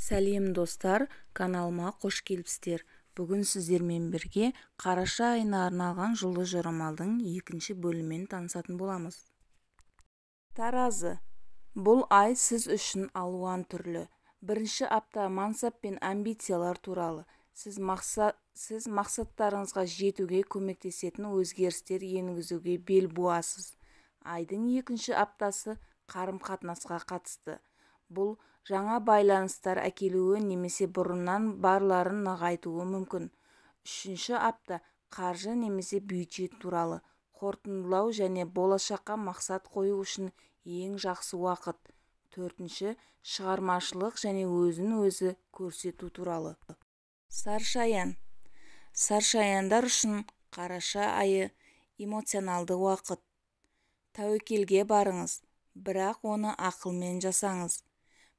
Сәлем, достар! Каналыма қош келіпсіздер! Бүгін сіздермен бірге қараша айына арналған жұлдыз жорамалдың екінші бөлімімен танысатын боламыз. Таразы. Бұл ай сіз үшін алуан түрлі. Бірінші апта мансап пен амбициялар туралы. Сіз мақсаттарыңызға жетуге көмектесетін өзгерістер енгізуге бел буасыз. Айдың екінші аптасы қарым-қатынасқа қатысты. Бұл жаңа байланыстар әкелуі немесе бұрыннан барларын нығайтуы мүмкін. Үшінші апта қаржы немесе бюджет туралы. Қорытындылау және болашаққа мақсат қою үшін ең жақсы уақыт. Төртінші шығармашылық және өзін-өзі көрсету туралы. Саршаян. Саршаяндар үшін қараша айы эмоционалды уақыт. Тәуекелге барыңыз, бірақ оны ақылмен жасаңыз.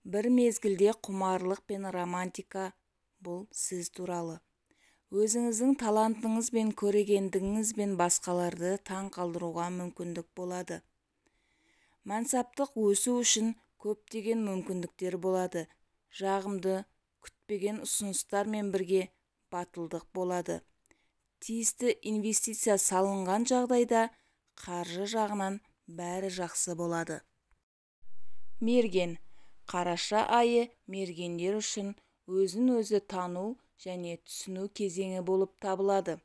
Бір мезгілде құмарлық пен романтика, бұл сіз туралы. Өзіңіздің талантыңыз бен көрегендігіңізбен басқаларды таң қалдыруға мүмкіндік болады. Мансаптық өсу үшін көптеген мүмкіндіктер болады. Жағымды, күтпеген ұсыныстармен бірге батылдық болады. Тиісті инвестиция салынған жағдайда қаржы жағынан бәрі жақсы болады. Мерген. Қараша айы мергендер үшін өзін-өзі тану және түсіну кезеңі болып табылады.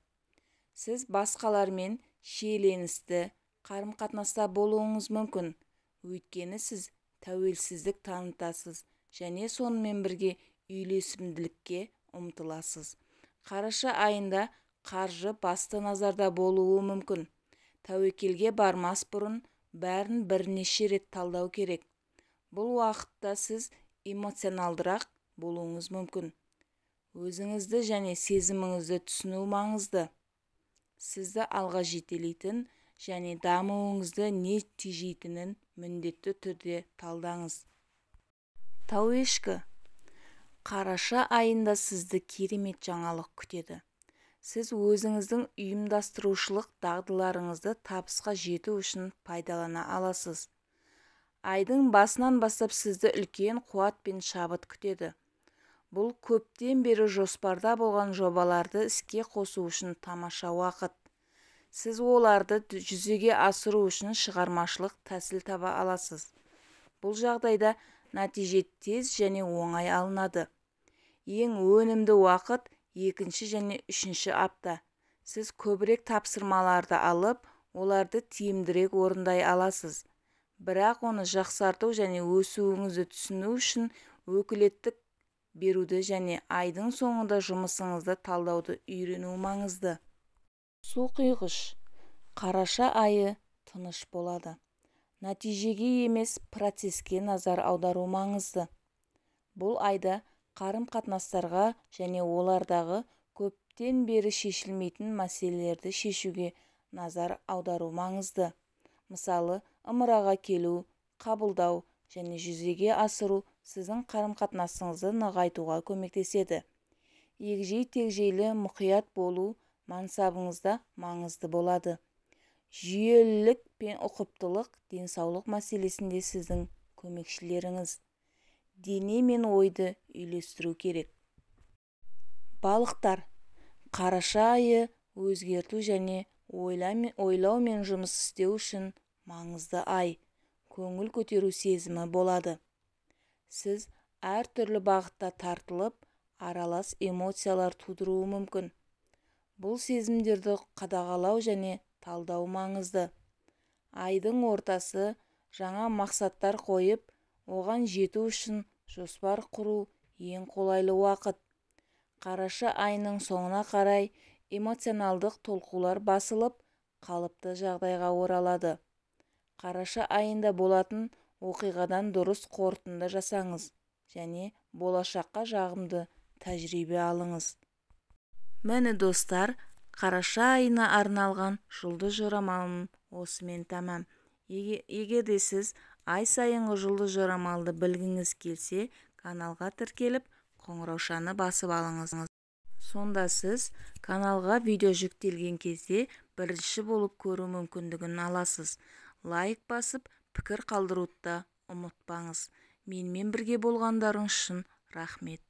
Сіз басқалармен шиеленісті қарым-қатынаста болуыңыз мүмкін, өйткені сіз тәуелсіздік танытасыз және сонымен бірге үйлесімділікке ұмтыласыз. Қараша айында қаржы басты назарда болуы мүмкін. Тәуекелге бармас бұрын бәрін бірнеше рет талдау керек. Бұл уақытта сіз эмоционалдырақ болуыңыз мүмкін. Өзіңізді және сезіміңізді түсіну маңызды. Сізді алға жетелейтін және дамуыңызды не тежейтінін міндетті түрде талдаңыз. Тау ешкі. Қараша айында сізді керемет жаңалық күтеді. Сіз өзіңіздің ұйымдастырушылық дағдыларыңызды табысқа жету үшін пайдалана аласыз. Айдың басынан бастап сізді үлкен қуат пен шабыт күтеді. Бұл көптен бері жоспарда болған жобаларды іске қосу үшін тамаша уақыт. Сіз оларды жүзеге асыру үшін шығармашылық тәсіл таба аласыз. Бұл жағдайда нәтиже тез және оңай алынады. Ең өнімді уақыт екінші және үшінші апта. Сіз көбірек тапсырмаларды алып, оларды тиімдірек орындай аласыз. Бірақ оны жақсарту және өсуіңізді түсіну үшін өкілеттік беруді және айдың соңында жұмысыңызды талдауды үйрену маңызды. Су құйғыш. Қараша айы тыныш болады. Нәтижеге емес, процеске назар аудару маңызды. Бұл айда қарым-қатынастарға және олардағы көптен бері шешілмейтін мәселелерді шешуге назар аудару маңызды. Мысалы, ымыраға келу, қабылдау және жүзеге асыру сіздің қарым-қатынасыңызды нығайтуға көмектеседі. Егжей-тегжейлі мұқият болу мансабыңызда маңызды болады. Жүйелілік пен ұқыптылық денсаулық мәселесінде сіздің көмекшілеріңіз. Дене мен ойды үйлестіру керек. Балықтар. Қараша айы өзгерту және ойлау мен жұмыс істеу үшін маңызды ай. Көңіл көтеру сезімі болады. Сіз әртүрлі бағытта тартылып, аралас эмоциялар тудыруы мүмкін. Бұл сезімдерді қадағалау және талдау маңызды. Айдың ортасы жаңа мақсаттар қойып, оған жету үшін жоспар құру ең қолайлы уақыт. Қараша айының соңына қарай эмоционалдық толқулар басылып, қалыпты жағдайға оралады. Қараша айында болатын оқиғадан дұрыс қорытынды жасаңыз және болашаққа жағымды тәжірибе алыңыз. Міне, достар, қараша айына арналған жұлдыз жорамалым осымен тәмам. Егер де сіз ай сайынғы жұлдыз жорамалды білгіңіз келсе, каналға тіркеліп, қоңыраушаны басып алыңыз. Сонда сіз каналға видео жүктелген кезде бірінші болып көру мүмкіндігін аласыз. Лайк басып, пікір қалдыруды да ұмытпаңыз. Менімен бірге болғандарыңыз үшін Рахмет.